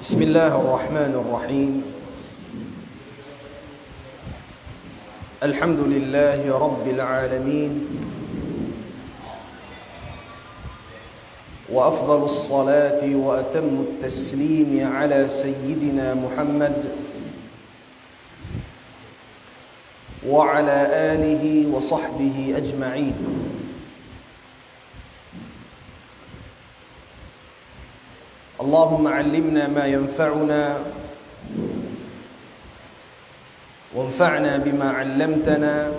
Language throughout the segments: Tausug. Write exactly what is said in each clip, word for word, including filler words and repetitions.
بسم الله الرحمن الرحيم. الحمد لله رب العالمين، وأفضل الصلاة وأتم التسليم على سيدنا محمد وعلى آله وصحبه أجمعين. اللهم علمنا ما ينفعنا، وانفعنا بما علمتنا،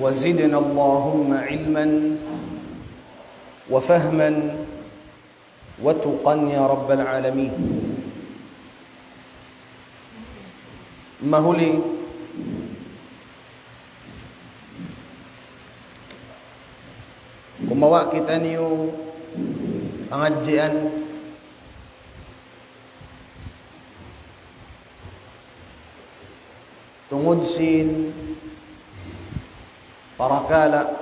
وزدنا اللهم علما وفهما وتقى يا رب العالمين. Mahuli, kumawa' kitaniyu pangadjian tungud sin parakala'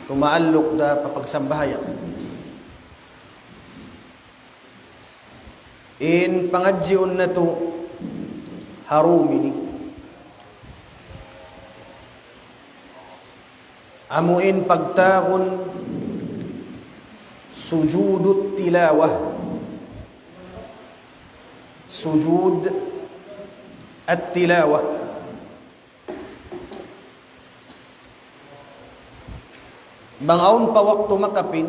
tumaalluk da pa pagsambahayang. In pangadjiun natu' ha dum ini, amu in pagtawagun sujudut tilawah. Sujud at-tilawah. Bang awn pa waktu makapin,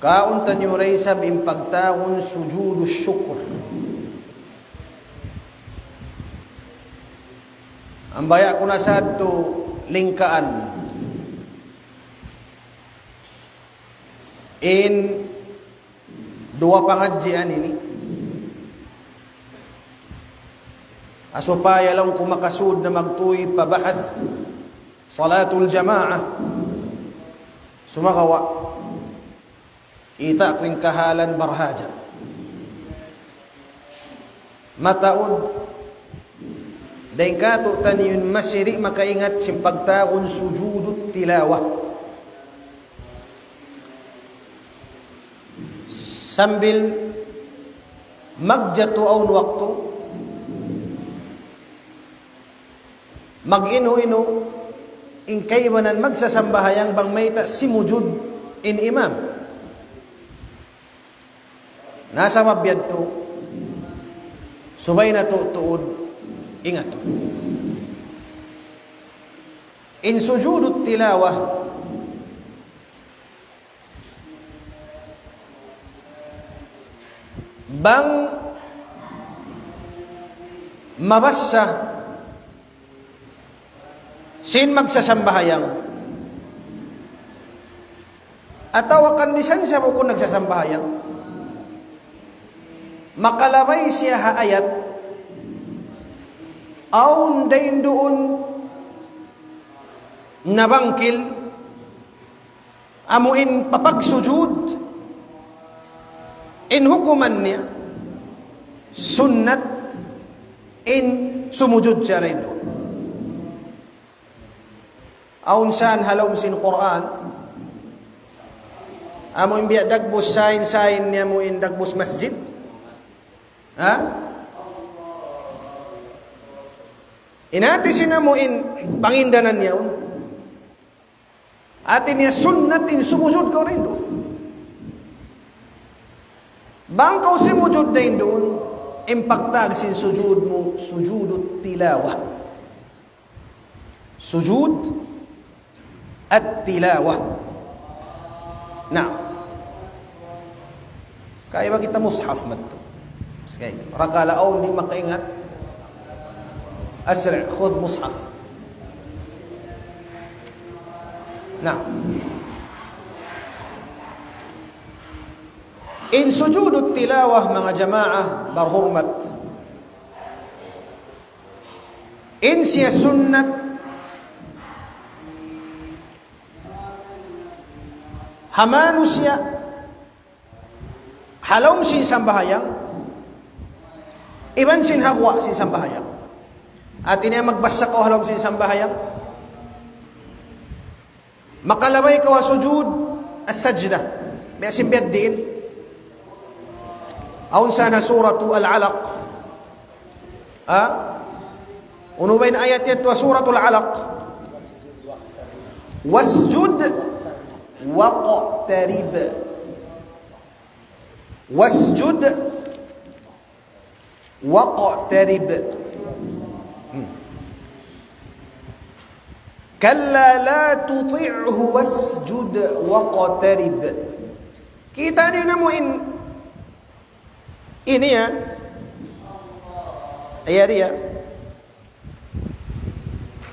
kaun taniyu da isab in pagtawagun sujudus shukr. Ambaya' ku na sadtu lingkaan in duwa pangadjian ini. Ha supaya laung ku makasud na magtuy pa bahath salatul jamaah. Sumagawa', kita' ku in kahalan barhajat. Mataud, dayn kātu'niyu in masi di' makaingat sin pagtawagun sujudut tilawah. Sambil magjatu awn waktu, mag-inu-inu in kaibanan magsasambahayang bang mayta' simujud in imam. Na sabab yadtu, subay natu' tuud ingatun. In sujudut tilawah, bang mabassa sin magsasambahayang, atawa kan misan siya bukun nagsasambahayang, makalabay siya ha ayat, awn dayn duun nabangkil, amu in papagsujud, in hukuman niya, sunnat in sumujud siya dayn duun. Awn siya ha lawm sin Qur'an, amu in biya' dagbus sign, sign niya amu in dagbus masjid. Ha? In hati sin amu in pangindanan niya yaun. Hati niya sunnat in sumujud kaw dayn duun. Bang kaw simujud dayn duun, in pagtawag sin sujud mu, sujudut tilawah. Sujud at-tilawah. Na. Kaibanan kita mushaf madtu. Sige, parakala' awn di' makaingat. Asri', khudh mushaf. Na. In sujudut tilawah, manga jamaah barhurmat, in siya sunnat ha manusiya' ha lawm sin sambahayang, iban sin ha guwa' sin sambahayang. Hati niya magbassa kaw ha lawm sin sambahayang, Makalabay kaw ha sujud as-sajda. Biya' sin biya' diin. Awn sa ha Suratu Al-Alaq. Ha? Unu ba in ayat yadtu ha Suratul Alaq? واسجد واقترب. واسجد واقترب. Hmm. كلا لا تطعه واسجد واقترب. Kita' niyu na mu in ini, ya. Iya, iya.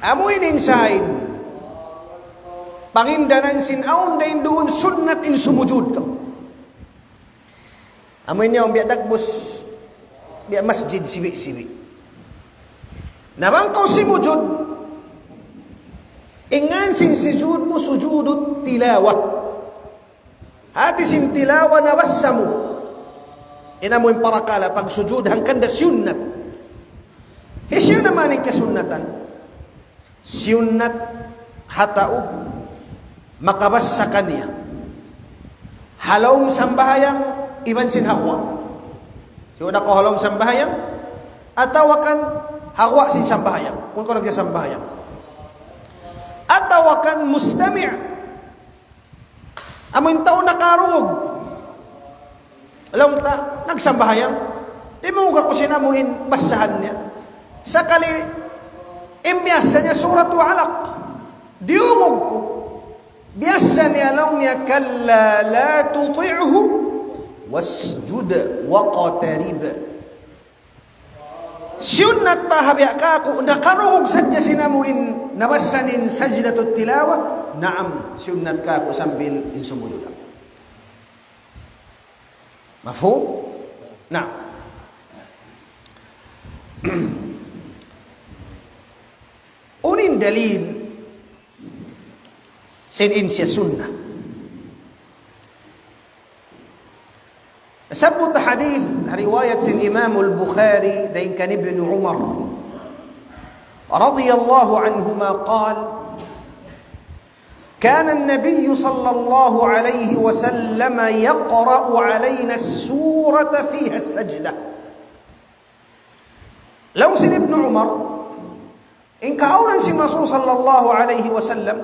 Amu ini in sign. Pangindanan sin awn da in duun sunnat in sumujud kaw. Amu ini in biya' dagbus, biya' masjid sibi'-sibi'. Na bang kaw simujud, in ngan sin sujud mu sujudut tilawa. Hati sin tilawa nabassa mu. In amu in parakala' pagsujud hangkan da siyunnat. Hisiyu na man in kasunnatan? Siyunnat ha tau makabassa kaniya ha lawm sambahayang iban sin ha guwa'. Siyunnat kaw ha lawm sambahayang, atawa kan ha guwa' sin sambahayang, bang kaw nagsasambahayang. Atawa kan mustami'. Amu in tau nakarungug. Laung ta, nagsambahayang. Di' mu kaw kusin amu in bassahan niya. Sakali, in biyassa niya Suratul Alaq. Diyungug ku. Biyassa niya laung niya, كلا لا تطعه واسجد واقترب. Siyunnat pa ha biya' kaku', nakarungug sadja sin amu in nabassa niya in sajdatut tilawa. Naam, siyunnat kaku' sambil in sumujud. Mafhum? Naam. Unu in dalil sin in siya sunnat? Nasabbut hadith, riwayat sin Imam Al-Bukhari, dayn kan Ibnu Umar, رضي الله عنهما قال: كان النبي صلى الله عليه وسلم يقرأ علينا السورة فيها السجدة. Laung sin Ibnu Umar, in kaawnan sin Rasul sallallahu alayhi wasallam,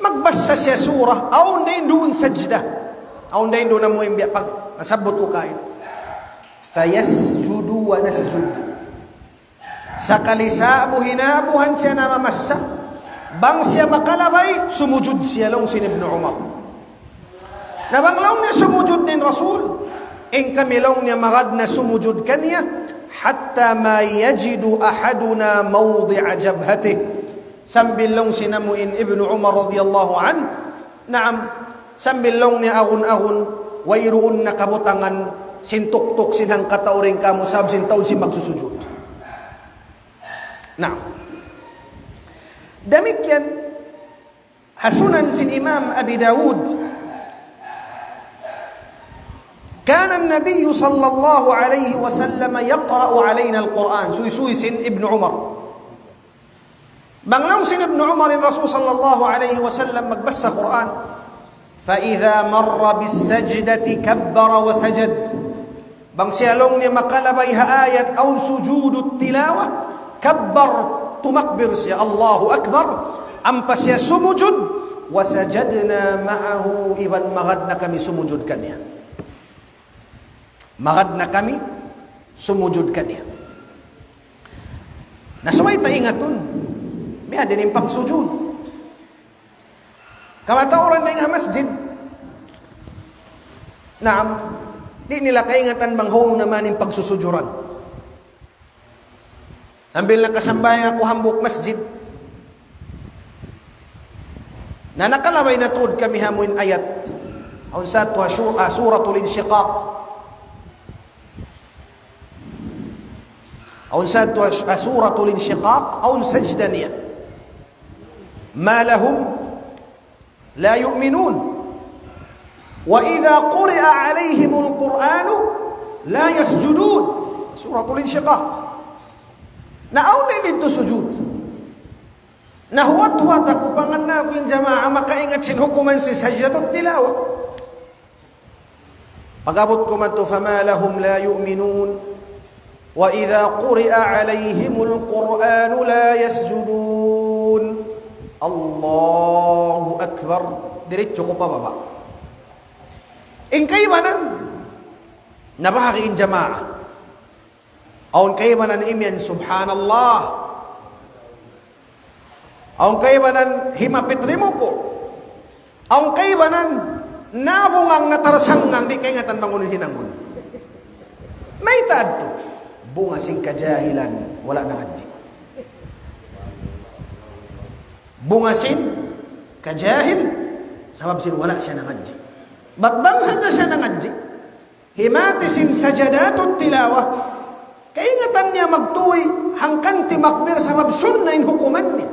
magbassa siya surah, awn da in duun sajda. Awn da in duun amu in biya' pag-, nasabbut ku kaina. فيسجد ونسجد. Sakali sa' amu hinaabuhan siya namamassa, bang siya makalabay, sumujud siya, laung sin Ibnu Umar. Na bang laung niya sumujud in Rasul, in kami laung niya magad na sumujud kaniya, حتى ما يجد أحدنا موضع جبهته. Sambil laung sin amu in Ibnu Umar radiyallahu anhu, naam, sambil laung niya agun-agun, wayruun na kabutangan sin tuktuk sin hangkatau dayn kamu sabab sin taud sin magsusujud. Naam. Damikkiyan, ha Sunan sin Imam Abi Dawud, كان النبي صلى الله عليه وسلم يقرأ علينا القرآن. Suysuy sin Ibnu Umar. Bang laung sin Ibnu Umar in Rasul sallallahu alayhi wasallam magbassa Qur'an. فإذا مر بالسجدة كبر وسجد. Bang siya laung niya makalabay ha ayat awn sujudut tilawa, kabbar, tumakbir siya, Allahu Akbar. Ampa siya sumujud, وسجدنا معه, iban magad na kami sumujud kaniya. Magad na kami sumujud kaniya. Na subay ta ingatun, mayta' in pagsujud. Kamatauran dayn ha masjid. Naam, di' nila kaingatan bang hawnu na man in pagsusujuran. Sambil nakasambahayang aku hambuuk masjid, na nakalabay na tuud kami ha amu in ayat. Awn sa yadtu ha su-, ha Suratul Inshiqaq. Awn sa yadtu ha, ha Suratul Inshiqaq, awn sajda niya. ما لهم لا يؤمنون. وإذا قرئ عليهم القرآن لا يسجدون. Suratul Inshiqaq. Na awn na in didtu sujud. Nahuwat-huwat aku, pangan na aku in jamaa makaingat sin hukuman sin sajdatut tilawa. Pag-abut ku madtu, فما لهم لا يؤمنون وإذا قرئ عليهم القرآن لا يسجدون. Allahu Akbar. Diritsu ku pa baba'. In kaibanan, nabahagi' in jamaa. Awn kaibanan imiyan, "Subhanallah." Awn kaibanan himapit rimuku'. Awn kaibanan nabungang, natarsangang, di' kaingatan bang unu in hinangun. Mayta' adtu? Bunga sin kajahilan, wala' nangadji'. Bunga sin kajahil, sabab sin wala' siya nangadji'. Bat bang sadja siya nangadji', himati sin sajadatut tilawa, kaingatan niya magtuy hangkan timakbir sabab sunna in hukuman niya.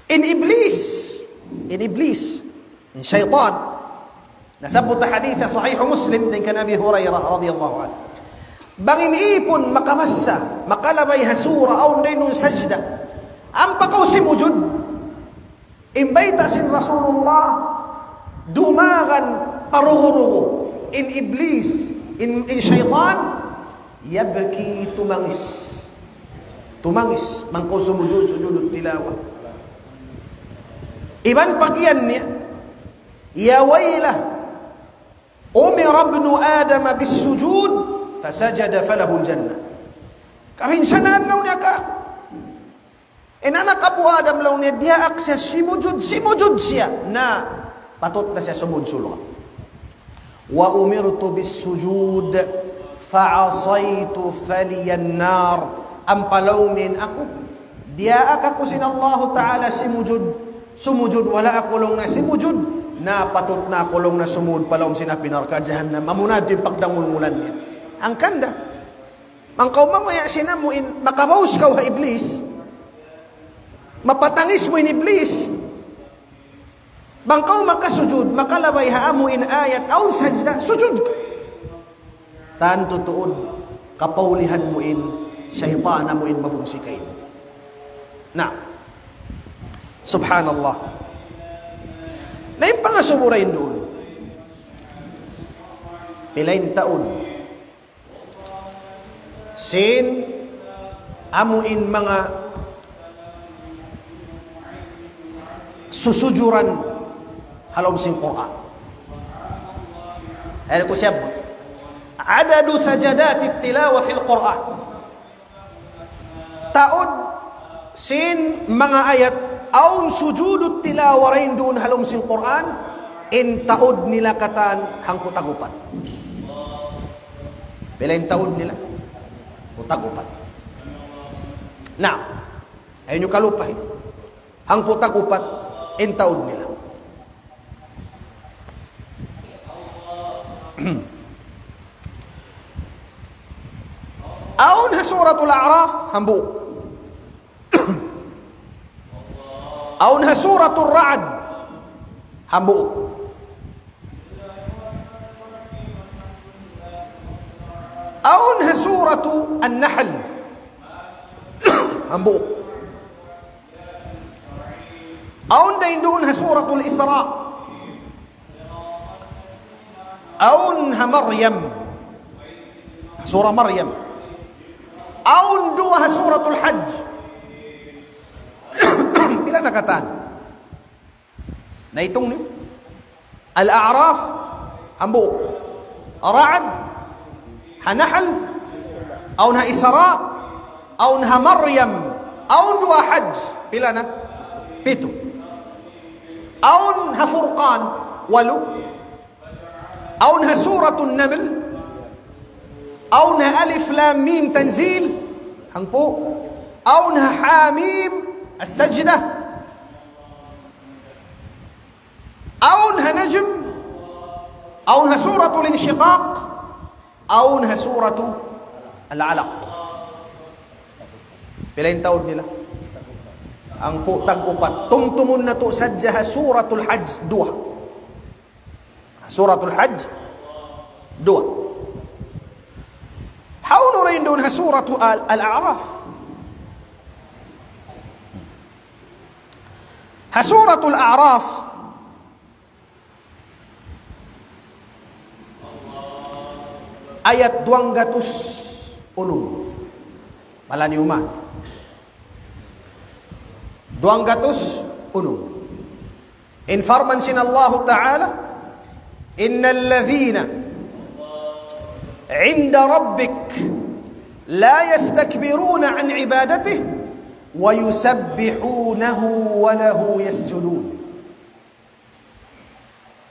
In Iblis, in Iblis, in saytan, nasabbut ha hadith sahih Muslim dayn kan Abi Hurairah radiyallahu anhu. Bang in ipun makabassa, makalabay ha sura, awn dayn duun sajda, ampa kaw simujud. In bayta' sin Rasulullah, dumagan parugu-rugu in Iblis, in, in saytan, يبكي, tumangis. Tumangis, bang kaw sumujud, sujudut tilawa. Iban pag-iyan niya, يا ويله أمر ابن آدم بالسجود فسجد فله الجنة. Kabinsanaan laung niya ka. In anak apu' Adam laung niya, diyaak siya simujud, simujud siya. Na, patut na siya sumud surga'. وأمرت بالسجود فعصيت فلي النار. Ampa laung niya in aku, diyaak aku sin Allahu Ta'ala simujud, sumujud, wala' aku laung niya simujud, na patut na aku laung niya sumud pa lawm sin api narka' jahannam, amuna in pagdangul-ngulan niya. Hangkan da. Bang kaw mabaya' sin amu in, makabaus kaw ha Iblis. Mapatangis mu in Iblis. Bang kaw makasujud, makalabay ha amu in ayat, awn sajda, sujud kaw. Tantu tuud, kapaulihan mu in, saytan amu in mabugsi kaymu. Na, subhanallah. Na in pangasubu dayn duun. Pila in taud sin amu in manga susujuran ha lawm sin Qur'an. Ayan ku siyabbut. عدد سجدات التلاوة في القرآن. Taud sin manga ayat awn sujudut tilawa dayn duun ha lawm sin Qur'an, in taud nila katan hangpu' tag-upat. Pila in taud nila? Hangpu' tag-upat. Na, ayaw niyu kalupahi. Hangpu' tag-upat in taud nila. Awn ha Suratul A'raf, hambuuk. Awn ha Suratul Ra'd, hambuuk. Awn ha Suratul Nahl, hambuuk. Awn dayn duun ha Suratul Isra. Awn ha Maryam. Surah Maryam. Awn duwa ha Suratul Hajj. Pila na katan? Naitung niyu? Al-A'raf, hambuuk. Ra'd, ha Nahl, awn ha Isra, awn ha Maryam, awn duwa Hajj. Pila na? Pitu. Awn ha Furqan, walu. Awn ha Suratul Naml. Awn ha Alif Lam Mim Tanzil, hangpu'. Awn ha Ha Mim As-Sajdah. Awn ha Najm. Awn ha Suratul Inshiqaq. Awn ha Suratul Alaq. Pila in taud nila? Hangpu' tag-upat. Tumtumun natu' sadja ha Suratul Hajj, duwa. Suratul Hajj, duwa. Hawnu dayn duun ha Suratul Al-, Al-A'raf? Suratul A'raf, ayat duwanggatus unum. Malani uman. Duwanggatus unum. In parman sin Allahu Ta'ala, إن الذين عند ربك لا يستكبرون عن عبادته ويسبحونه وله يسجدون.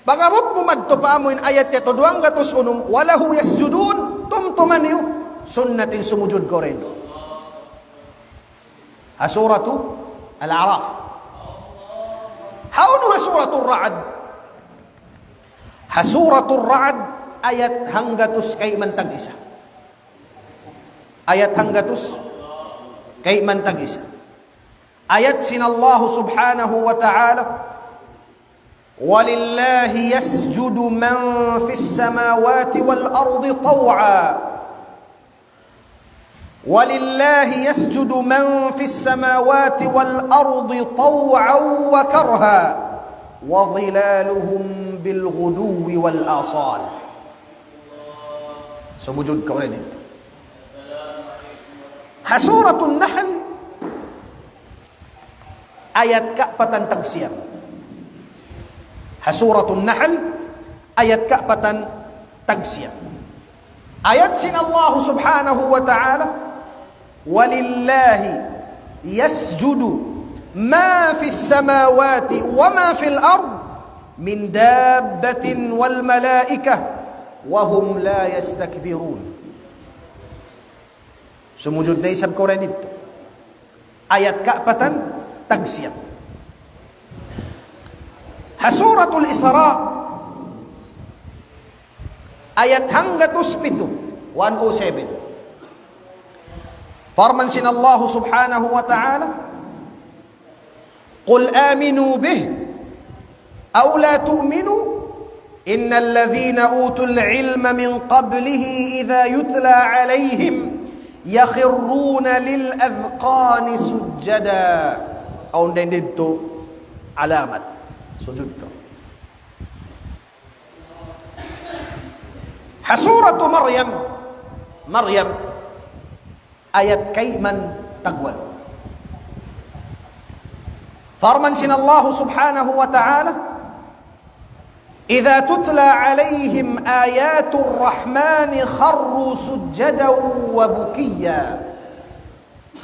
Pag-abut mu madtu pa amu in ayat yadtu duwanggatus unum, وله يسجدون, tumtuma niyu, sunnat in sumujud kaw dayn duun. Ha Suratu Al-A'raf. Hawnu ha Suratul Ra'd? Ha Suratul Ra'd, ayat hanggatus kayman tag-isa. Ayat hanggatus kayman tag-isa. Ayat sin Allahu Subhanahu wa Ta'ala, ولله يسجد من في السماوات والأرض طوعا، ولله يسجد من في السماوات والأرض طوعا وكرها وظلالهم بالغدو والآصال. Sumujud kaw dayn duun. Ha Suratun Nahl, ayat kaapatan tag siyam. Ha Suratun Nahl, ayat kaapatan tag siyam. Ayat sin Allahu Subhanahu wa Ta'ala, ولله يسجد ما في السماوات وما في الأرض من دابة والملائكة وهم لا يستكبرون. Sumujud na isab kaw dayn duun. Ayat kaapatan tag siyam. Ha Suratul Isra, ayat hanggatus pitu, one oh seven. Parman sin Allahu Subhanahu wa Ta'ala, قل آمنوا به أو لا تؤمنوا إن الذين أوتوا العلم من قبله إذا يتلى عليهم يخرون للأذقان سجدا. Awn dayn duun alamat sujud kaw. Ha Suratu Maryam, Maryam, ayat kayman tagwalu. Parman sin Allahu Subhanahu wa Ta'ala, إذا تتلى عليهم آيات الرحمن خروا سجدا وبكيا.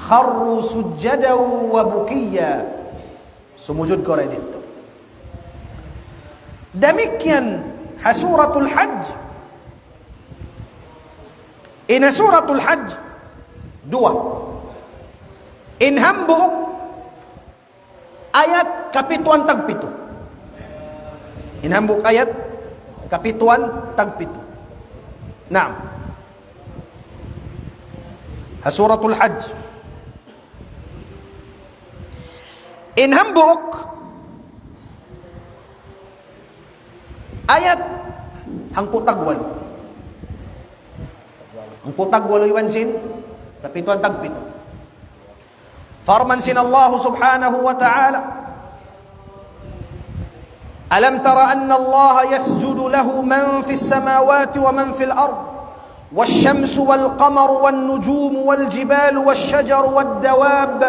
خروا سجدا وبكيا. Sumujud kaw dayn duun. Damikkiyan ha Suratul Hajj. In ha Suratul Hajj, duwa. In hambuuk ayat kapituan tagpitu. In hambuuk ayat kapituan tagpitu. Naam. Ha Suratul Hajj. In hambuuk ayat hangpu' tagwalu. Hangpu' tagwalu iban sin kapituan tagpitu. Parman sin Allahu Subhanahu wa Ta'ala, ألم تر أن الله يسجد له من في السماوات ومن في الأرض والشمس والقمر والنجوم والجبال والشجر والدواب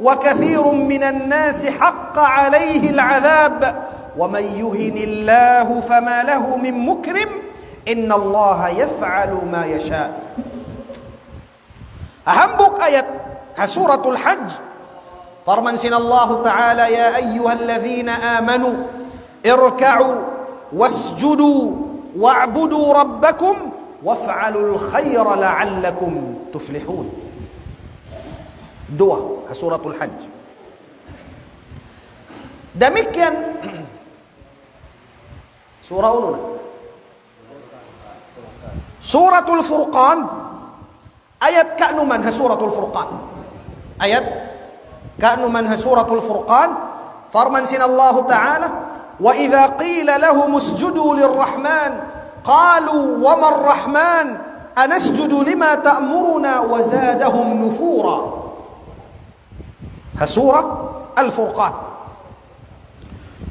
وكثير من الناس حق عليه العذاب ومن يهن الله فما له من مكرم إن الله يفعل ما يشاء. Hambuuk ayat ha Suratul Hajj, parman sin Allahu Ta'ala, يا أيها الذين آمنوا اركعوا واسجدوا واعبدوا ربكم وافعلوا الخير لعلكم تفلحون. Duwa ha Suratul Hajj. Damikkiyan, sura unu na? Suratul Furqan, ayat kanuman ha Suratul Furqan. Ayat kanuman ha Suratul Furqan, parman sin Allahu Ta'ala, وإذا قيل لهم اسجدوا للرحمن قالوا وما الرحمن أنسجد لما تأمرنا وزادهم نفورا. Ha Surah Al-Furqan.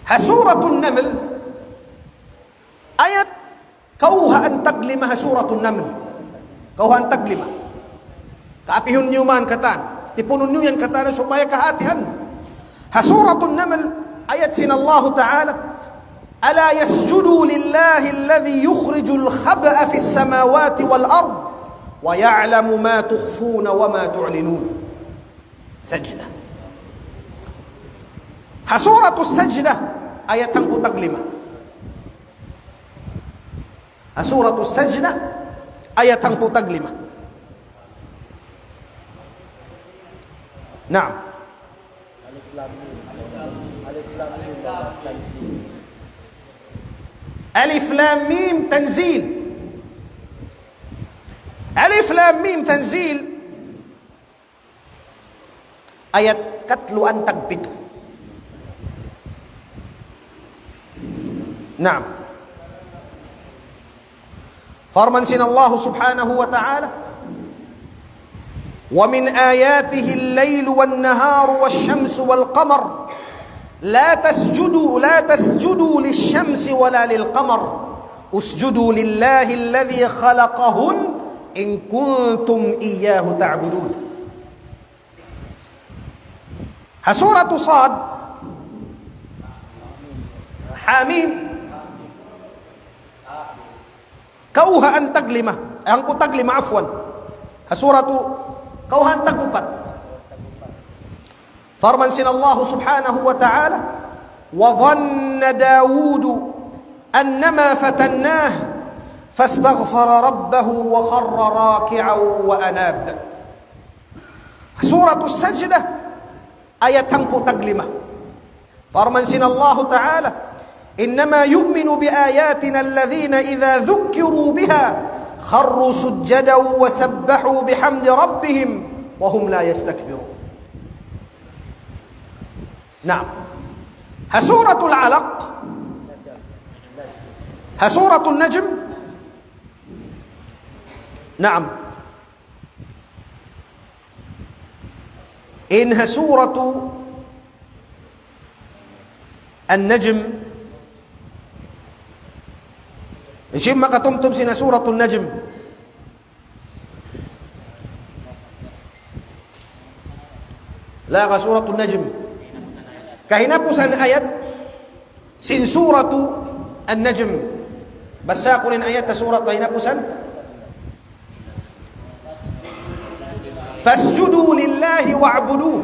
Ha Suratun Naml, ayat kawhaan taglima ha Suratun Naml. Kawhaan taglima. Kaapihun niyu man katan. Tipunun niyu yan katan supaya kahatihan. Ha Suratun Naml, ayat sin Allahu Ta'ala, ألا يسجدوا لله الذي يخرج الخبأ في السماوات والأرض ويعلم ما تخفون وما تعلنون. Sajdah. Ha Suratus Sajdah, ayat hangpu' taglima. Ha Suratus Sajdah, ayat hangpu' taglima. Naam. Alif Lam Mim Tanzil. Alif Lam Mim Tanzil. Ayat katluan tagpitu. Naam. Parman sin Allah subhanahu wa ta'ala, ومن آياته الليل والنهار والشمس والقمر لا تسجدوا لا تسجدوا للشمس ولا للقمر اسجدوا لله الذي خلقهن إن كنتم إياه تعبدون. Ha Suratu Sad, Hamim, kawhaan taglima, hangpu' taglima, afwan. Ha Suratu, kawhaan tagupat. Parman sin Allah subhanahu wa ta'ala, وظن داود أنما فتناه فاستغفر ربه وخر راكعا وأناب. Suratus Sajdah, ayat hangpu' taglima. Parman sin Allahu Ta'ala, إنما يؤمن بآياتنا الذين إذا ذكروا بها خروا سجدا وسبحوا بحمد ربهم وهم لا يستكبرون. Naam. Ha Suratul Alaq. Ha Suratul Najm. Naam. In ha Suratu An-Najm. In siya makatumtum sin ha Suratul Najm. La, ka Suratul Najm. Kahinapusan ayat sin Suratu An-Najm. Basa ku in ayat ha surat kahinapusan. فاسجدوا لله واعبدوا.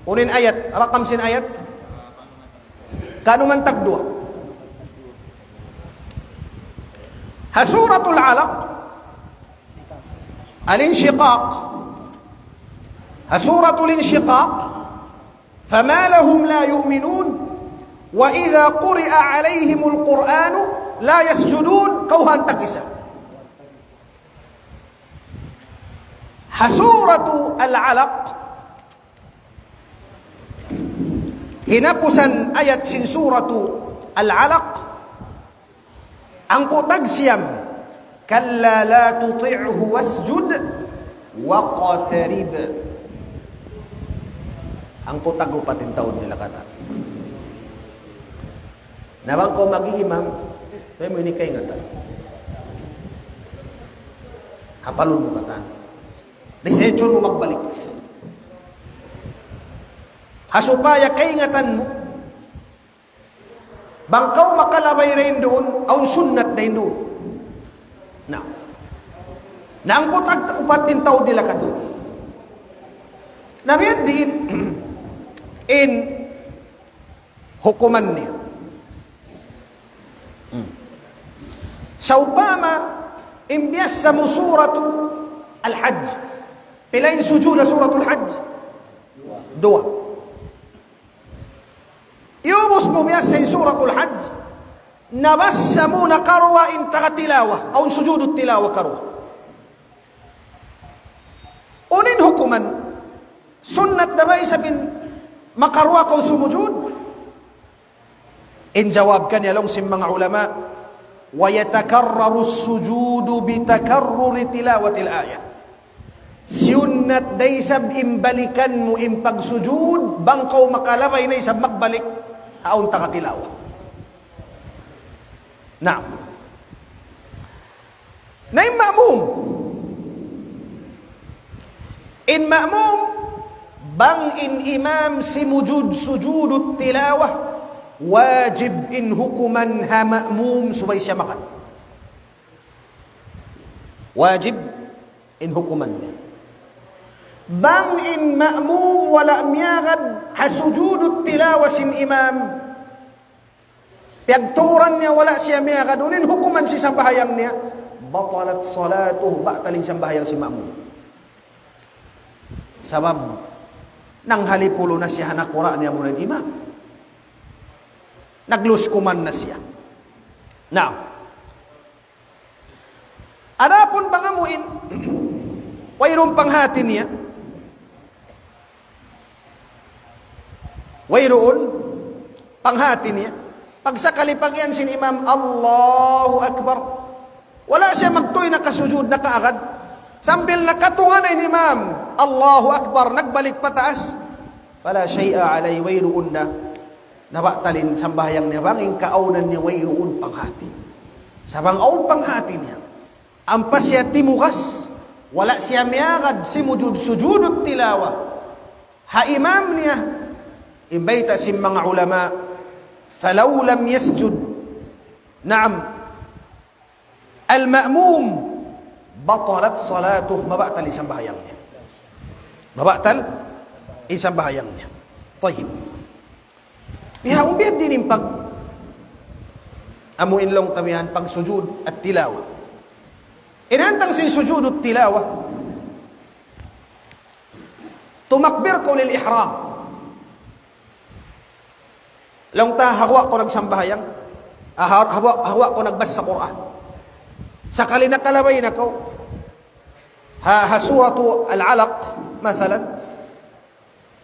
Unu in ayat, rakam sin ayat. Kanu man tagduwa. Ha Suratul Alaq, Al-Inshiqaq. Ha Suratul Inshiqaq, فما لهم لا يؤمنون وإذا قرئ عليهم القرآن لا يسجدون. Kawhaan tag-isa. Ha Suratu Al-Alaq, hinapusan ayat sin Suratu Al-Alaq, hangpu' tagsiyam, كلا لا تطعه واسجد واقترب. Hangpu' tagupat in taud nila katan. Na bang kaw mag-iimam, kaya mu ini kaingatan. Hapalun mu katan. Researchun mu magbalik. Ha supaya kaingatan mu, bang kaw makalabay dayn duun, awn sunnat dayn duun. Na. Na hangpu' tag-upat in taud nila katan. Na biya' diin in hukuman niya. Hmm. Sawpama, in biyassa mu Suratu Al-Hajj. Pila in sujud ha Suratul Hajj? Duwa. Iyubus mu biyassa in Suratul Hajj. Nabassa mu na karuwa in taga tilawa. Awn sujudut tilawa karuwa. Unu in hukuman? Sunnat da ba isab in makaruwa kaw sumujud? In jawab kaniya laung sin manga ulama, ويتكرر السجود بتكرر تلاوة الآية. Sunnat da isab in balikan mu in pagsujud, bang kaw makalabay na isab magbalik. Awn taga tilawa. Naam. Na in ma'mum. In ma'mum, bang in imam simujud sujudut tilawa, wajib in hukuman ha ma'mum subay siya magad. Wajib in hukuman niya. Bang in ma'mum wala' miyagad ha sujudut tilawa sin imam, piyagturan niya wala' siya miyagad, unu in hukuman sin sambahayang niya? Batalat salatuh, batal in sambahayang sin ma'mum. Sabab, nanghalipulo na siya ha nakura' niya muna in imam. Nagluskuman na siya. Naam. Adapun bang amu in wayruun panghati niya, wayruun panghati niya, pagsakali pag-iyan sin imam, "Allahu Akbar." Wala' siya magtuy, nakasujud, nakaagad. Sambil nakatunga' na in imam, "Allahu Akbar," nagbalik pataas. فلا شيء عليه, wayruun na nabatal in sambahayang niya, bang in kaawnan niya wayruun panghati. Sa' bang awn panghati niya, ampa siya timugas, wala' siya miyagad simujud sujudut tilawa ha imam niya, in bayta' sin manga ulama, فلو لم يسجد, naam, المأموم بطلت صلاته, mabatal in sambahayang niya. Mabatal in sambahayang niya. Tayyib. Bihaun biya' diin in pag-, amu in laung ta bihaun, pagsujud at-tilawa. In hantang sin sujud at-tilawa, tumakbir kaw lil ihram. Laung ta, ha guwa' kaw nagsambahayang, ah, ha, ha guwa', ha guwa' kaw nagbasa Qur'an. Sakali nakalabay na kaw ha, ha Suratu Al-Alaq, mathalan,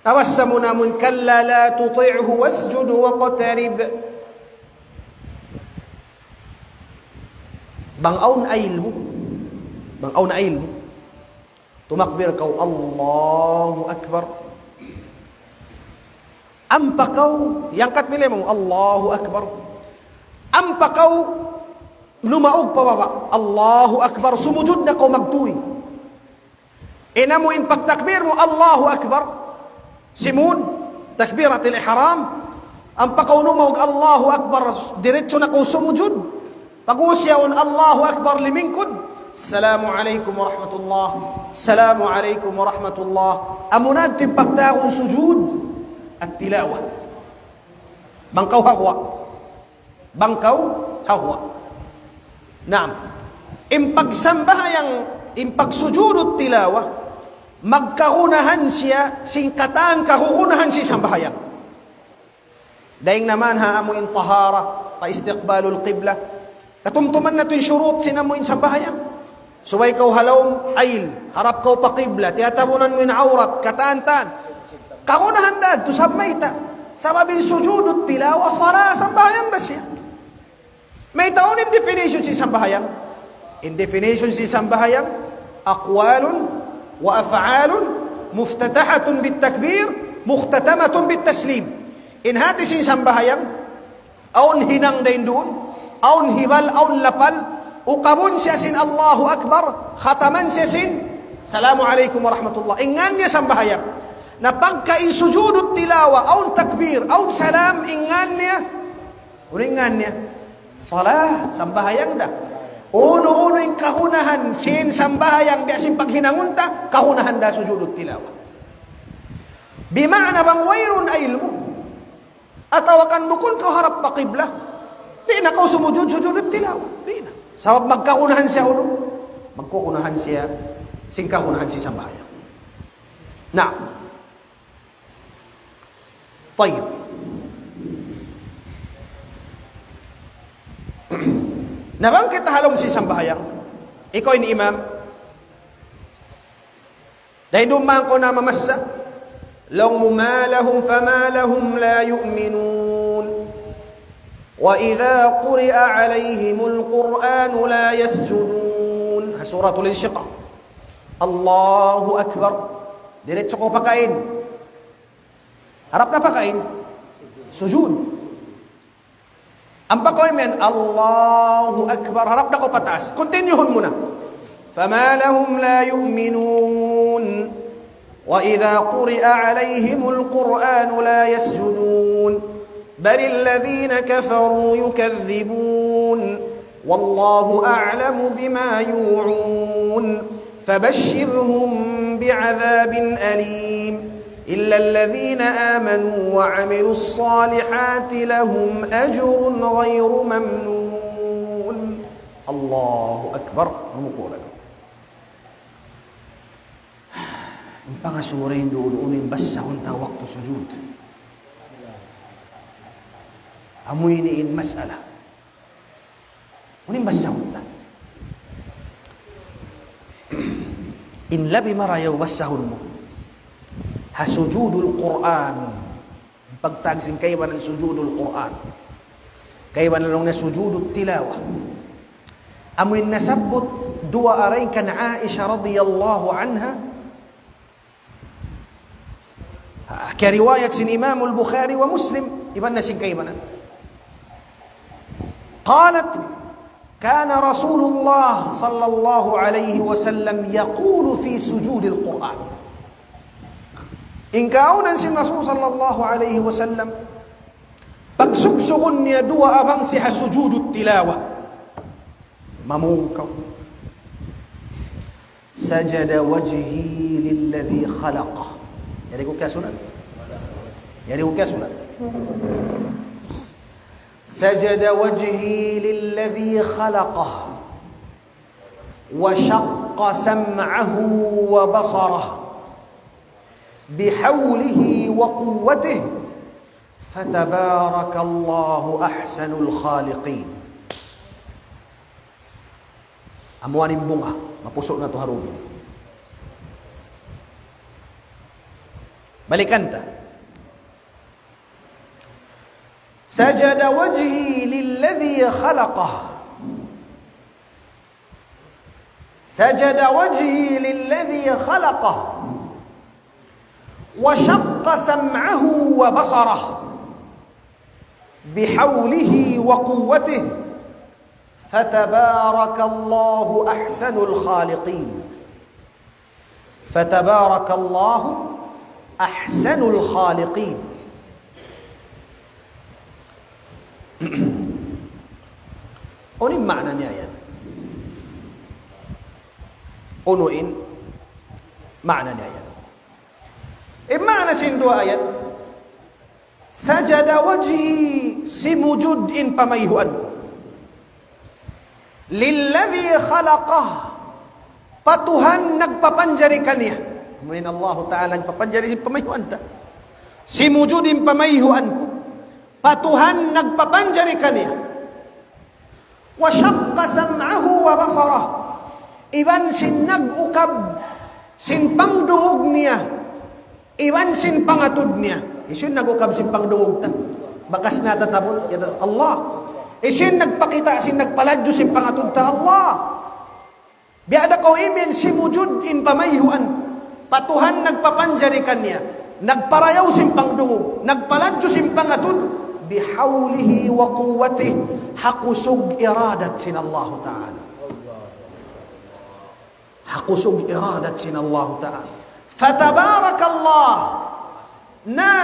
nabasa mu na amun, كلا لا تطعه واسجد واقترب. Bang awn ayil mu, bang awn ayil mu, tumakbir kaw, "Allahu Akbar." Ampa kaw, iyangkat mu in lima mu, "Allahu Akbar." Ampa kaw lumaug pa baba', "Allahu Akbar." Sumujud na kaw magtuy. In amu in pagtakbir mu, "Allahu Akbar." Simud, takbiratul ihram. Ampa kaw lumaug, "Allahu Akbar." Diretso na kaw sumujud. Pag-ubus yaun, "Allahu Akbar," limingkud. "Assalamu alaykum warahmatullah. Assalamu alaykum warahmatullah." Amu na in pagtawagun sujud at-tilawa. Bang kaw ha guwa'. Bang kaw ha guwa'. Naam. In pagsambahayang, in pagsujud at-tilawa, magkagunahan siya sin katan kagunahan sin sambahayang. Dayn naman ha amu in tahara, pa istiqbalul qibla. Katumtuman natu' in shurut sin amu in sambahayang. Subay kaw ha lawm ayil, harap kaw pa qibla, tiyatabunan mu in awrat, katan-katan. Kagunahan da, tu sabab mayta'. Sabab in sujudut tilawa, sala, sambahayang da siya. Mayta', unu in definition sin sambahayang? In definition sin sambahayang, أقوال وأفعال مفتتحة بالتكبير مختتمة بالتسليم. In hati sin sambahayang, awn hinang dayn duun, awn hibal, awn lapal, ukabun siya sin Allahu Akbar, khataman siya sin Assalamu alaykum warahmatullah. In ngan niya sambahayang. Na pagka in sujudut tilawa, awn takbir, awn salam, in ngan niya, unu in ngan niya? Sala, sambahayang da. Unu-unu in kagunahan sin sambahayang, biya' sin paghinangun ta, kagunahan da sujudut tilawa. Bima'na bang wayruun ayil mu, atawa kan bukun kaw harap pa qibla, di' na kaw sumujud sujudut tilawa. Di' na. Sabab magkagunahan siya unu? Magkagunahan siya sin kagunahan sin sambahayang. Na. Tayyib. Na bang kita ha lawm sin sambahayang, ikaw in imam, dayn duun man kaw na mamassa, laung mu, ما لهم فما لهم لا يؤمنون وإذا قرئ عليهم القرآن لا يسجدون. Ha Suratul Inshiqaq. Allahu Akbar. Diretso kaw pakain. Harap na pakain. Sujud. Ampa kaw imiyan, Allahu Akbar. Harap da kaw pataas. Continue-hun mu na. فما لهم لا يؤمنون وإذا قرئ عليهم القرآن لا يسجدون بل الذين كفروا يكذبون والله أعلم بما يوعون فبشرهم بعذاب أليم إلا الذين آمنوا وعملوا الصالحات لهم أجر غير ممنون. Allahu Akbar. Rumuku' na kaw. In pangasubu duun, unu in basahun ta waktu sujud. Amu ini in mas'ala. Unu in basahun ta? In labi marayaw basahun mu, ha sujudul Qur'an. Pagtawag sin kaibanan sujudul Qur'an. Kaibanan laung niya sujudut tilawa. Amu in nasabbut duwaa dayn kan Aisha radiyallahu anha. Ha, kiyariwayat sin Imam al-Bukhari wa Muslim, iban na sin kaibanan. قالت: كان رسول الله صلى الله عليه وسلم يقول في سجود القرآن. In kaawnan sin Rasul sallallahu alayhi wasallam, pagsugsugun niya duwaa bang siya ha sujudut tilawa. Mamung kaw. سجد وجهي للذي خلقه. Yari ku kiyasulat? Yari ku kiyasulat? سجد وجهي للذي خلقه وشق سمعه وبصره بحوله وقوته فتبارك الله أحسن الخالقين. Amu ini in bunga, mapusu' natu' ha dum ini. Balikan ta. سجد وجهي للذي خلقه. سجد وجهي للذي خلقه وشق سمعه وبصره بحوله وقوته فتبارك الله أحسن الخالقين. فتبارك الله أحسن الخالقين. Unu in maana niya yan? Unu in maana niya yan? In maana sin duwaa yan, سجد وجهي, simujud in pamayhuan ku. للذي خلقه, pa Tuhan nagpapanjari kaniya. Amu in Allahu Ta'ala nagpapanjari sin pamayhuan ta. Simujud in pamayhuan ku pa Tuhan nagpapanjari kaniya. وشق سمعه وبصره. Iban sin nag-ukab sin pangdungug niya, iban sin pangatud niya. Hisiyu in nag-ukab sin pangdungug ta? Bakas na tatabun, ya Allah. Hisiyu in nagpakita' sin nagpaladju sin pangatud ta? Allah. Biya' da kaw imiyan simujud in pamayhuan, pa Tuhan nagpapanjari kaniya, nagparayaw sin pangdungug, nagpaladju sin pangatud, بحوله وقوته, ha kusug iradat sin Allahu Ta'ala. Ha kusug iradat sin Allahu Ta'ala. فتبارك الله. Na,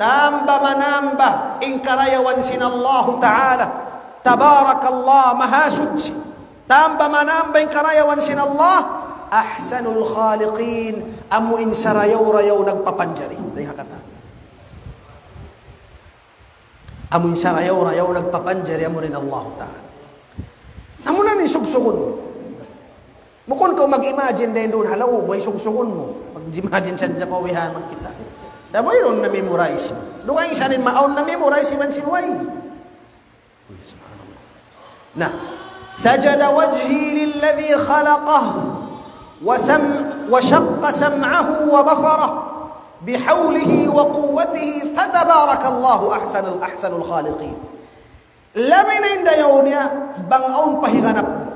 tamba manamba in karayawan sin Allahu Ta'ala. تبارك الله, mahasuchi. Tamba manamba in karayawan sin Allah. أحسن الخالقين, amu in sarayaw-rayaw nagpapanjari. Dayn ha katan. Amu in sarayaw-rayaw nagpapanjari, amu in Allahu Ta'ala. Amu na in sugsugun. Bukun kaw mag-imagine dayn duun ha lawm, way sugsugun mu. Mag-imagine sadja kaw bihan magkita'. Dayn wayruun na-memorize mu. Dugaing sa in maawn na-memorize iban sin way. Uy, subhanallah. Na, سجد وجهي للذي خلقه وسم-، وشق سمعه وبصره بحوله وقوته فتبارك الله أحسن، أحسن الخالقين. Labi na in dayaw niya, bang awn pa higanap mu.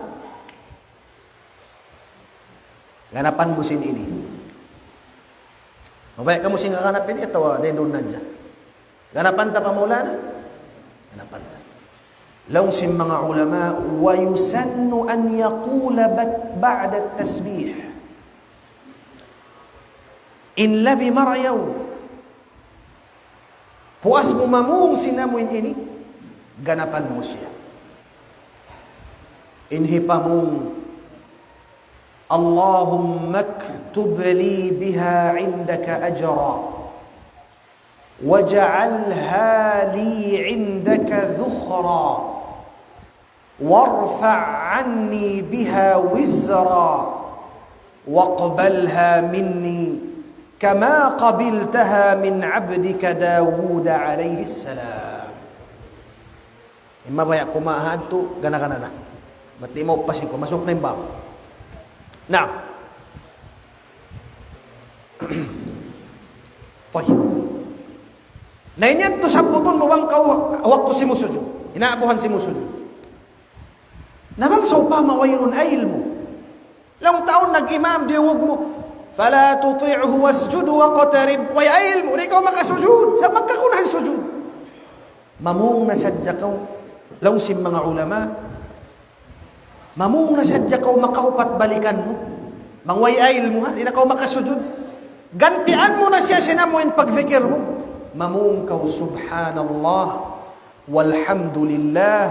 Ganapan mu sin ini. Mabaya' kamu sin gaganap ini atawa dayn duun na hadja? Ganapan ta pa Maulana? Ganapan ta. Laung sin manga ulama, ويسن أن يقول بت-، بعد التسبيح. In labi marayaw, puas mu mamung sin amu in ini, ganapan mu siya. In hipamung, اللهم اكتب لي بها عندك أجرا واجعلها لي عندك ذخرا وارفع عني بها وزرا واقبلها مني كما قبلتها من عبدك داود عليه السلام. Imma baya' kumaha tu gana-gana na. Bat di' maupas in ku, masuk na in bab. Naam. Tayyib. Na in yan tu sabbutun mu bang kaw waktu simusujud. Inaabuhan simusujud. Na bang sawpama wayruun ilmu'. Laung ta awn nag-imam, diyungug mu, فلا تطعه واسجد واقترب. Way ilmu', di' kaw makasujud. Sa' magkakunahan sujud. Mamung na sadja kaw. Laung sin manga ulama, mamung na sadja kaw makaupat balikan mu. Bang way ilmu', ha, di' na kaw makasujud. Gantian mu na siya sin amu in pagdikir mu. Mamung kaw, سبحان الله والحمد لله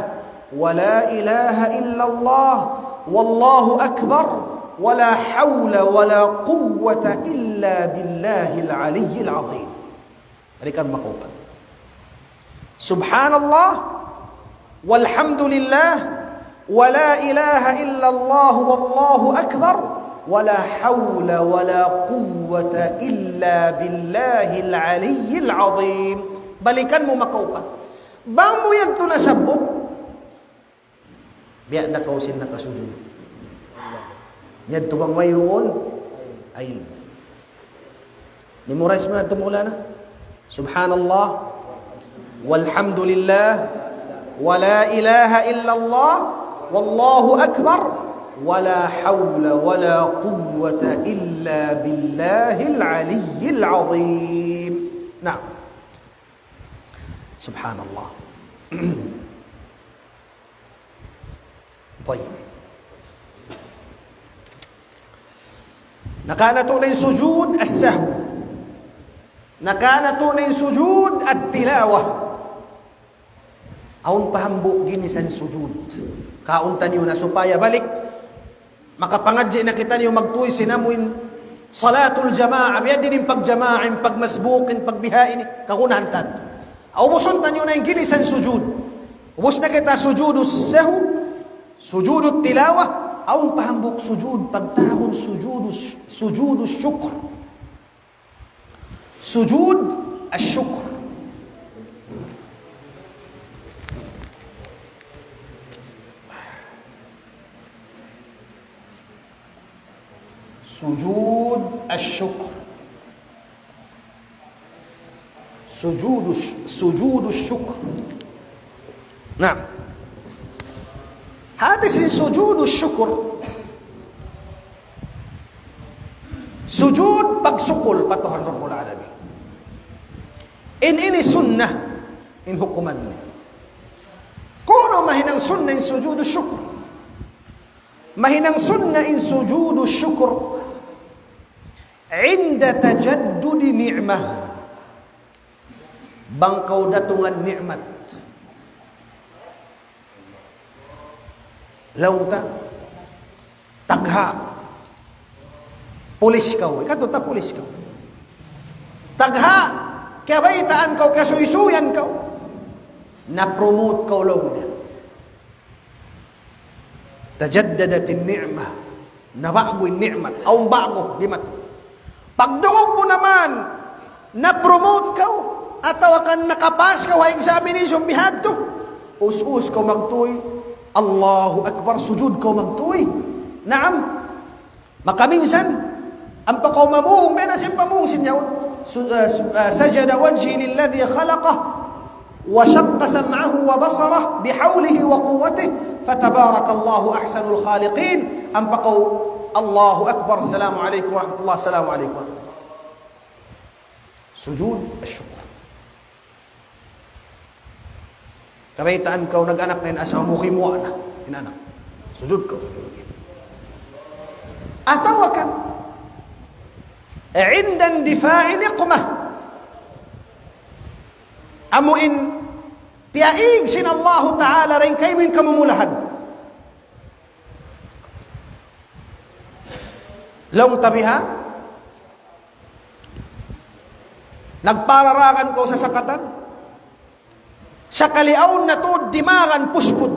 ولا إله إلا الله والله أكبر ولا حول ولا قوة إلا بالله العلي العظيم. Balikan makaupat. سبحان الله والحمد لله ولا إله إلا الله والله أكبر ولا حول ولا قوة إلا بالله العلي العظيم. Balikan mu makaupat. Bang mu yadtu nasabbut, biya' da kaw sin nakasujud. Yadtu bang wayruun ilmu'. Memorize mu na yadtu, Maulana. سبحان الله والحمد لله ولا إله إلا الله والله أكبر ولا حول ولا قوة إلا بالله العلي العظيم. Naam. Subhanallah. Tayyib. Nakaan natu' na in sujud as-sahw. Nakaan natu' na in sujud at-tilawah. Awn pa hambuuk ginisan sujud. Kaun taniyu na supaya balik makapangadji' na kitaniyu magtuy sin amu in salatul jamaa, biya' diin in pagjamaa, in pagmasbuk, in pagbiha' ini, kagunahan ta. Ubusun taniyu na in ginisan sujud. Ubus na kita sujudus sahw, sujudut tilawah, awn pa hambuuk sujud, pagtawagun sujudus, sujudus shukr. سجود الشكر. سجود الشكر. سجود الش-، سجود الشكر. Naam. Hati sin sujudu shukr. Sujud pagsukul pa Tuhan Rabbul Alamin. In ini sunnah, in hukuman niya. Kunu' mahinang sunnah in sujudu shukr. Mahinang sunnah in sujudu shukr. عند تجدد نعمة. Bang kaw datungan ni'mat. Laung ta, tagha'. Pulis kaw. Ikatu ta pulis kaw. Tagha'. Kiyabaytaan kaw, kiyasuysuyan kaw. Na-promote kaw laung niya. تجددت النعمة. Naba'gu in ni'mat. Awn ba'gu, di' matu. Pagdungug mu naman, na-promote kaw, atawa kan nakapas kaw ha examination bihadtu. Us-us kaw magtuy. Allahu Akbar, sujud kaw magtuy. Naam. Makaminsan, ampa kaw mamung, biya' na sin pamung sin yaun. Su-, ah, su-, ah, سجد وجهي للذي خلقه وشق سمعه وبصره بحوله وقوته فتبارك الله أحسن الخالقين. Ampa kaw, Allahu Akbar, Assalamu alaykum warahmatullah, Assalamu alaykum warahmatullah. Sujud ash-shukr. Kabaytaan kaw nag-anak na in asawa mu, kimuha' na in anak. Sujud kaw. Atawa kan, عند اندفاع نقمة. Amu in piyaig sin Allahu Ta'ala dayn kaymu in kamumulahan. Laung ta bihan, nagpararagan kaw sasakatan. Sakali awn na tuud dimagan pusput,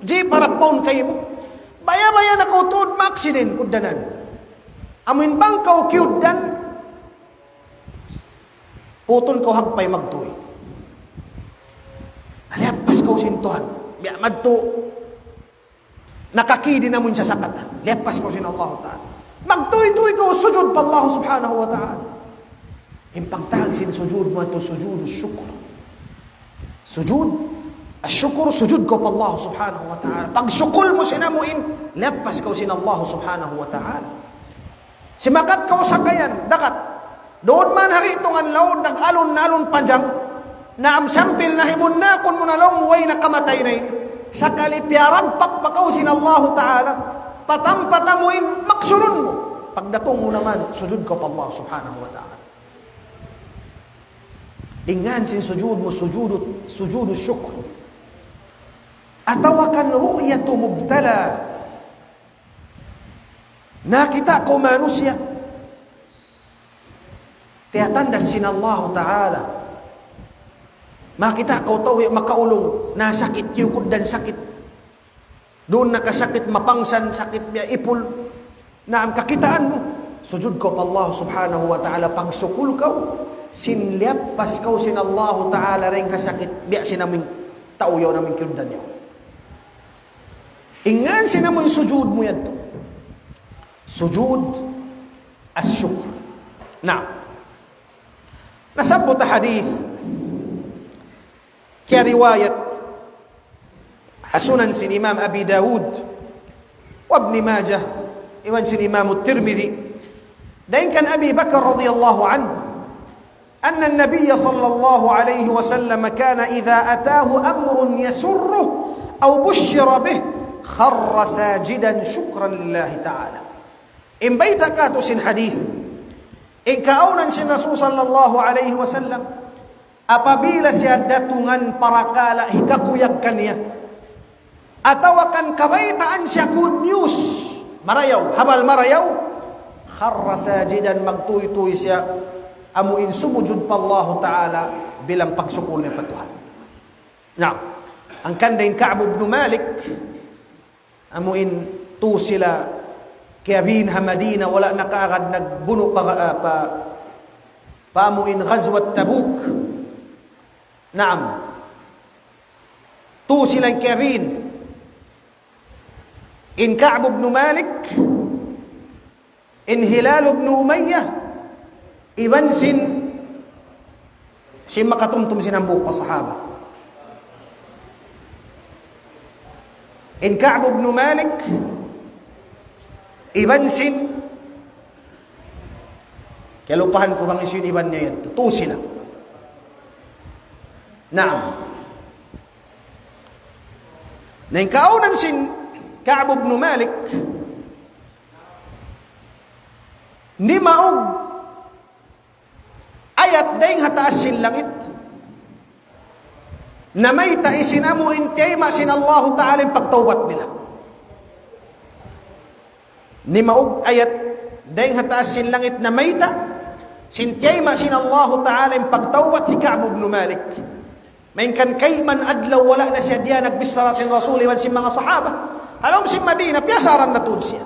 jeep harap mawn kaymu. Baya'-baya' na kaw tuud ma-accident, kugdanan. Amu in bang kaw kiyugdan, putun kaw hagpay magtuy. Liyappas kaw sin Tuhan. Biya' madtu nakakidi na amu in sasakatan. Liyappas kaw sin Allahu Ta'ala. Magtuy-tuy kaw sujud pa Allah Subhanahu wa Ta'ala. In pagtawag sin sujud mu yadtu sujud shukr. Sujud ash-shukr, sujud kaw pa Allah Subhanahu wa Ta'ala. Pagsukul mu sin amu in, liyappas kaw sin Allah Subhanahu wa Ta'ala. Simakat kaw sakayan, dagat. Duun man ha Ritungan laud, nag-alun-alun panjang. Naam, sampay na himunnakun mu na laung mu way na kamatay na ini. Sakali piyaragpak pa kaw sin Allahu Ta'ala. Patampat amu in maksurun mu. Pagdatung mu naman, sujud kaw pa Allah Subhanahu wa Ta'ala. In ngan sin sujud mu, sujudu, sujudu shukr. Atawa kan رؤية مبتلى. Nakakita' kaw manusiya' tiyatandas sin Allahu Ta'ala. Makakita' kaw tau makaulung, nasakit, kiyugdan sakit. Duun nakasakit, mapangsan, sakit biya' ipul. Naam, kakitaan mu. Sujud kaw pa Allah Subhanahu wa Ta'ala, pagsukul kaw, sin liyappas kaw sin Allahu Ta'ala dayn ha sakit, biya' sin amu in tau yaun amu in kiyugdan yaun. In ngan sin amu in sujud mu yadtu. Sujud ash-shukr. Naam. Nasabbut ha hadith, kiyariwayat ha Sunan sin Imam Abi Dawud, wa Ibn Majah, iban sin Imam Tirmidhi. Dayn kan Abi Bakar radiyallahu anhu, أن النبي صلى الله عليه وسلم كان إذا أتاه أمر يسره أو بشر به خر ساجدا شكرا لله تعالى. In bayta' katu' sin hadith, in kaawnan sin Rasul sallallahu alayhi wasallam, apabila siya datungan parakala' hikakuyag kaniya, atawa kan kabaytaan siya good news, marayaw, habal marayaw, خر ساجدا, magtuy-tuy siya, amu in sumujud pa Allahu Ta'ala bilang pagsukul niya pa Tuhan. Naam, hangkan da in Ka'b ibn Malik, amu in tū sila kiyabin ha Madina, wala' nakaagad nagbunu' pa, pa, pa amu in Ghazwat Tabuk. Naam. Tū sila kiyabin. In Ka'b ibn Malik, in Hilal ibn Umayyah, iban sin, sin makatumtum sin hambuuk pa sahaba. In Ka'b ibn Malik, iban sin, kalupahan ku bang hisiyu in iban niya yan. Tū sila. Naam. Na in kaawnan sin Ka'b ibn Malik, nimaug ayat dayn ha taas sin langit, namayta' sin amu in tiyayma' sin Allahu Ta'ala in pagtawbat nila. Nimaug ayat dayn ha taas sin langit namayta' sin tiyayma' sin Allahu Ta'ala in pagtawbat hi Ka'b ibn Malik. Malayngkan kayman adlaw wala' na siya diya nagbichara sin Rasul iban sin manga sahaba. Ha lawm sin Madina, piyasaran na tuud siya.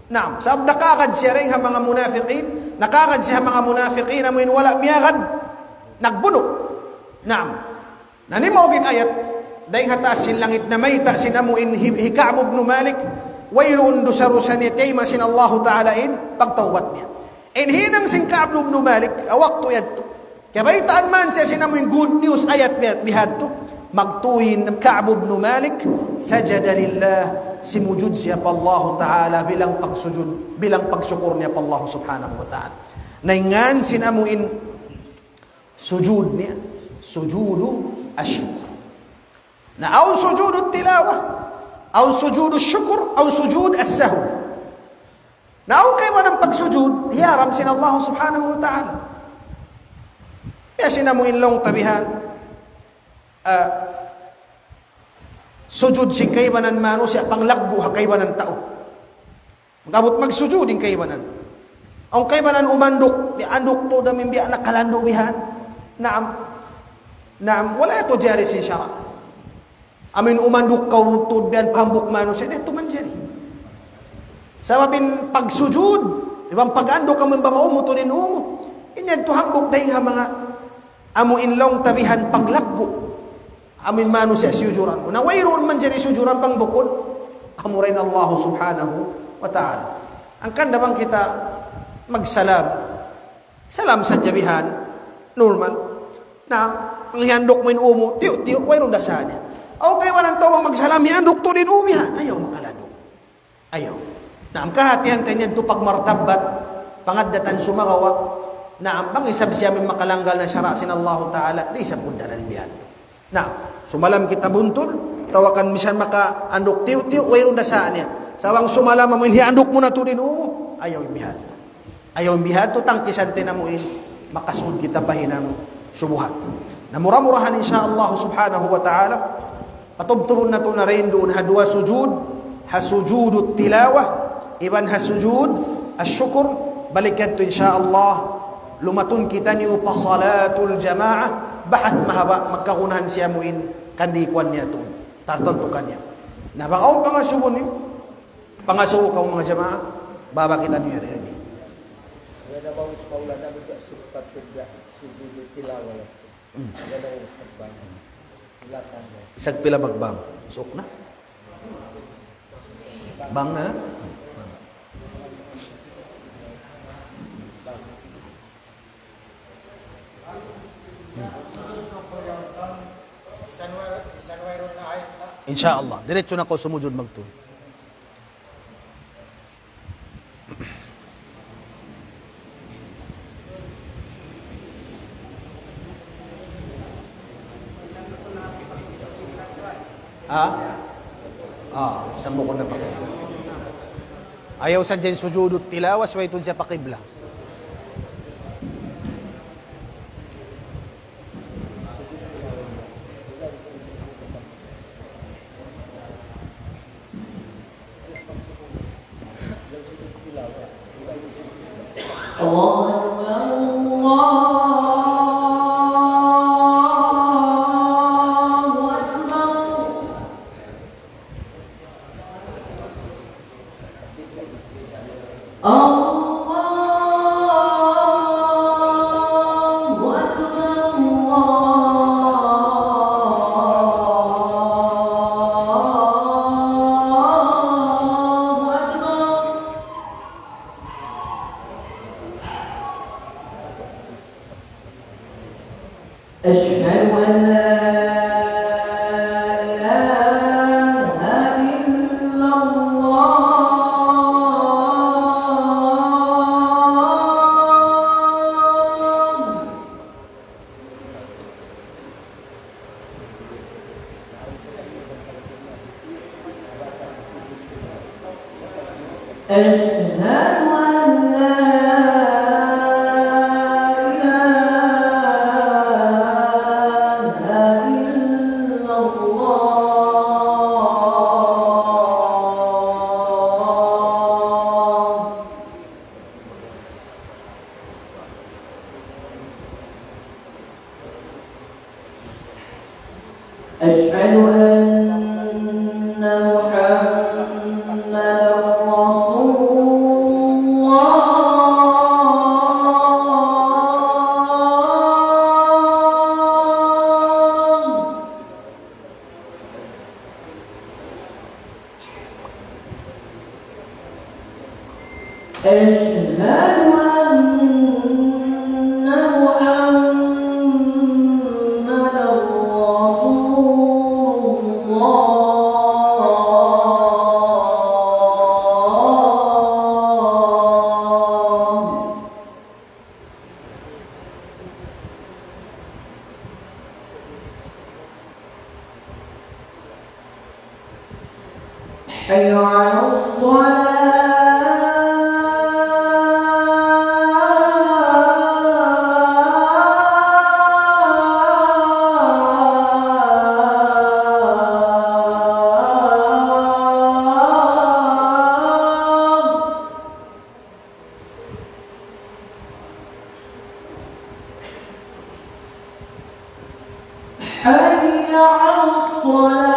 Naam, sabab nakaagad siya dayn ha manga munafiqin, nakaagad siya ha manga munafiqin, amu in wala' miyagad, nagbunu'. Naam. Na nimaug in ayat dayn ha taas sin langit namayta' sin amu in hi, hi Ka'b ibn Malik, wayruun dusa-dusa niya, tiyayma' sin Allahu Ta'ala in pagtawbat niya. In hinang sin Ka'b ibn Malik, ha waktu yadtu, kabaytaan man siya sin amu in good news ayat biya', bihadtu, magtuy in Ka'b ibn Malik, سجد لله, simujud siya pa Allahu Ta'ala bilang pagsujud, bilang pagsukur niya pa Allahu Subhanahu wa Ta'ala. Na in ngan sin amu in sujud niya, sujudu ash-shukr. Na awn sujud tilawa, awn sujud syukur, awn sujud as-sahw. Na awn kaibanan pagsujud, hiyaram sin Allah subhanahu wa ta'ala. Biya' sin amu in laung ta bihan, ah, sujud sin kaibanan manusiya' panglaggu' ha kaibanan tau. Mag-abut magsujud in kaibanan. Awn kaibanan umanduk, biya' anduk tuud amu in biya' nakalandu' bihan. Naam. Naam, wala' yadtu jari sin sara'. Amu in umanduk kaw tuud bihan pa hambuuk manusiya', di' yadtu manjari. Sabab in pagsujud, iban pag-anduk amu in bang umu tuud in umu. In yadtu hambuuk dayn ha manga amu in laung ta bihan paglaggu'. Amu in manusiya' siyujuran mu. Na wayruun manjari siyujuran bang bukun amura in Allah subhanahu wa ta'ala. Hangkan da bang kita magsalam. Salam sadja bihan. Normal. Na, bang hiyanduk mu in umu, tiyu'-tiyu', wayruun da sa niya. Awn kaibanan tau bang magsalam, hiyanduk tuud in umu bihan. Ayaw makalandu'. Ayaw. Naam, kahatihan ta in yadtu pagmartabbat, pangaddatan sumagawa'. Naam, bang isab siya amu in makalanggal na sara' sin Allahu Ta'ala, di' isab pudda na in biya' yadtu. Naam, sumalam kita buntul, atawa kan misan makaanduk tiyu'-tiyu', wayruun da sa niya. Sa' bang sumalam amu in hiyanduk mu na tuud in umu, ayaw in biya' yadtu. Ayaw in biya' yadtu, tangkisan ta in amu in makasud kita pa hinang subuhat. Na mura-murahan, insya Allah subhanahu wa ta'ala, patubtubun natu' na dayn duun ha duwa sujud, ha sujud tilawa, iban ha sujud asyukur. Balik yadtu, insya Allah, lumatun kitaniyu pa salatul jamaah, bahath mahaba', magkagunahan siya amu in kandi kuwan niya tuud, tartantu kaniya. Na bang awn pangasubu niyu, pangasubu kaw manga jamaa, baba kitaniyu yan ini. Wala' na ba us maula na ba sukat sila sujud tilawa yan? Hmm. Wala' na us magbang. Silakan mo. Isab pila magbang? Isuk na? Bang na? Insya Allah. Diretso na kaw sumujud magtuy. Ha? Ah, sambukun na pa kibla. Ayaw sadja in sujud tilawa, subay tuud siya pa kibla. الله أكبر، الله أكبر. الله أكبر، الله أكبر. أشهد أن لا إله إلا الله. أشهد أن لا إله إلا الله. أشهد أن محمدا رسول الله. أشهد أن محمدا رسول الله. حي على الصلاة. حي على الصلاة.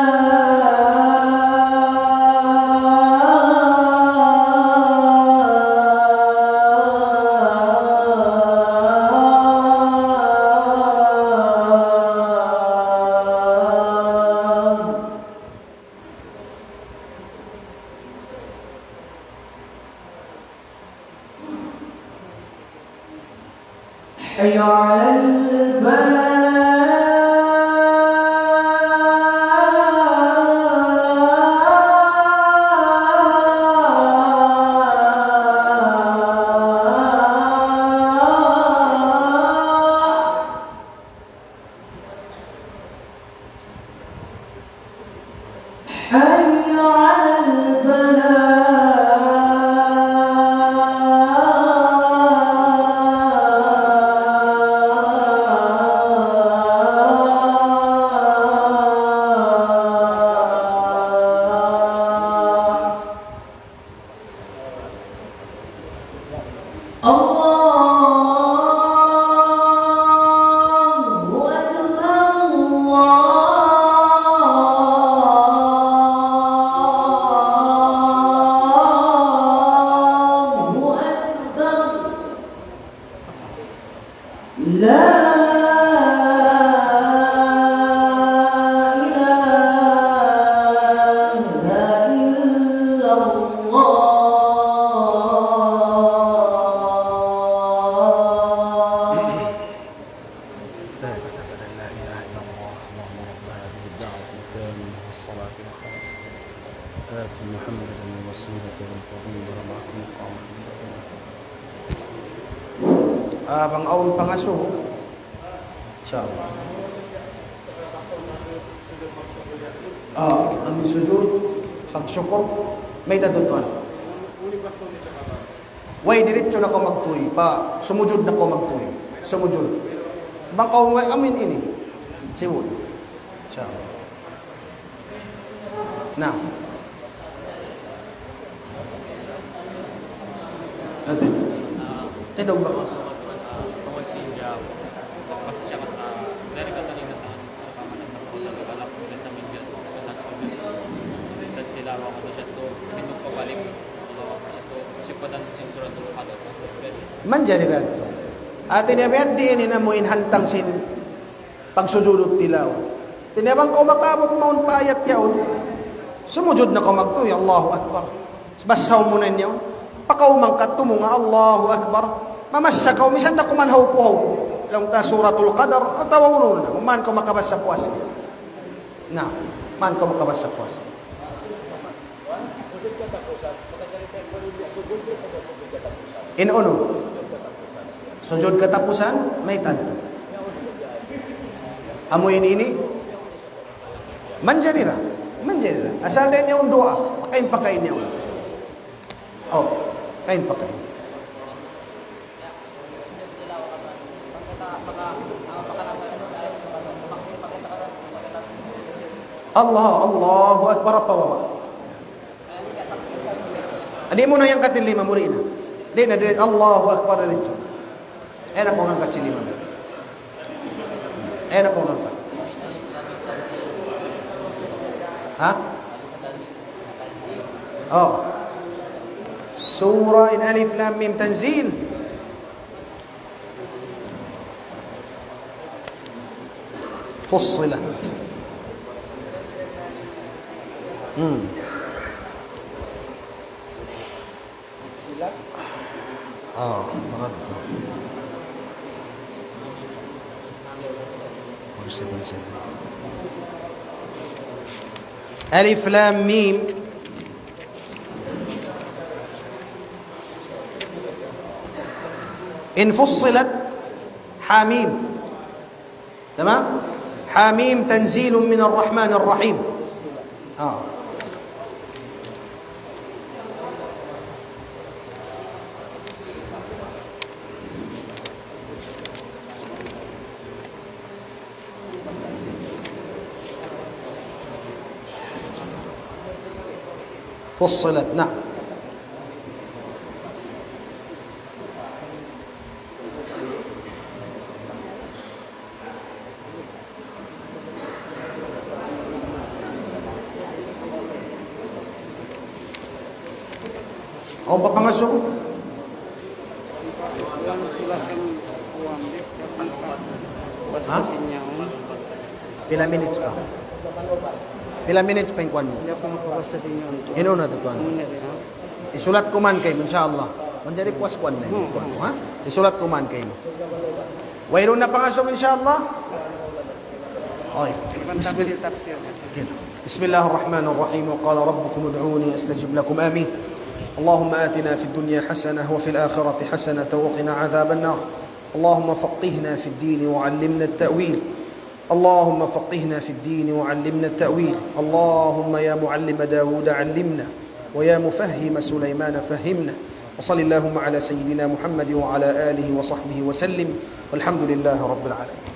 حي على الفلاح. حي على الفلاح. الله أكبر، الله أكبر. لا إله إلا الله. لا إله إلا، لا إله إلا الله. اللهم رب هذه الدعوة التامة والصلاة القائمة، آت محمدا الوسيلة والفضيلة وابعثه مقاما محمودا. Ah, bang awn pangasubu, insya Allah. Ah, amu in sujud pagsukur, mayta' tuwan? Way, diretso na kaw magtuy, pa sumujud na kaw magtuy. Sumujud. Bang kaw way amin ini. Siwun. Insya Allah. Naam. Ate. Tindug ba? Manjari ba? Ate niya, biya' diin in amu in hantang sin pagsujud tilaw. Hati niya bang kaw makaabut mawn pa ayat yaun, sumujud na kaw magtuy, Allahu Akbar. Basaun mu na in yaun. Pakaw mangkat tumunga', Allahu Akbar. Mamassa kaw, misan da kuman hawpu-hawpu. Laung ta Suratul Qadar, atawa unu na. Mayan kaw makabassa puas niya. Na, mayan kaw makabassa puas niya. In unu? Sujud katapusan, mayta' tuud? Amu ini, ini? Manjari ra. Manjari ra. Asal da in yaun duwaa. Pakain-pakain yaun. Oh, kain-pakain. Allah, Allahu Akbar, apa baba? Di' mu na iyangkat in lima mu, di' na. Di' na, di', Allahu Akbar, diretso. Ayaw na kaw ngangkat sin lima mu. Ayaw na kaw ngangkat. Ha? Oh. Surah in Alif Lam Mim Tanzil. Fussilat. Hmm. Ah, pangadto. Four seven seven. Alif Lam Mim. In Fussilat, Hamim. Tamam? Hamim, tanzilun minar rahmanir rahim. Ah. والصلاة. نعم. Awn pa pangasubu? Ha? Pila minutes pa? Pila minutes pa in kuwan mu? Unu na tuwan? Isulat ku man kaymu, insya Allah. Manjari puas kuwan na in kuwan mu, ha? Isulat ku man kaymu. Wayruun na pangasubu, insya Allah. Okay. بسم الله الرحمن الرحيم. وقال ربكم ادعوني أستجب لكم. آمين. اللهم آتنا في الدنيا حسنة وفي الآخرة حسنة وقنا عذاب النار. اللهم فقهنا في الدين وعلمنا التأويل. اللهم فقهنا في الدين وعلمنا التأويل. اللهم يا معلم داود علمنا، ويا مفهم سليمان فهمنا. وصل اللهم على سيدنا محمد وعلى آله وصحبه وسلم. والحمد لله رب العالمين.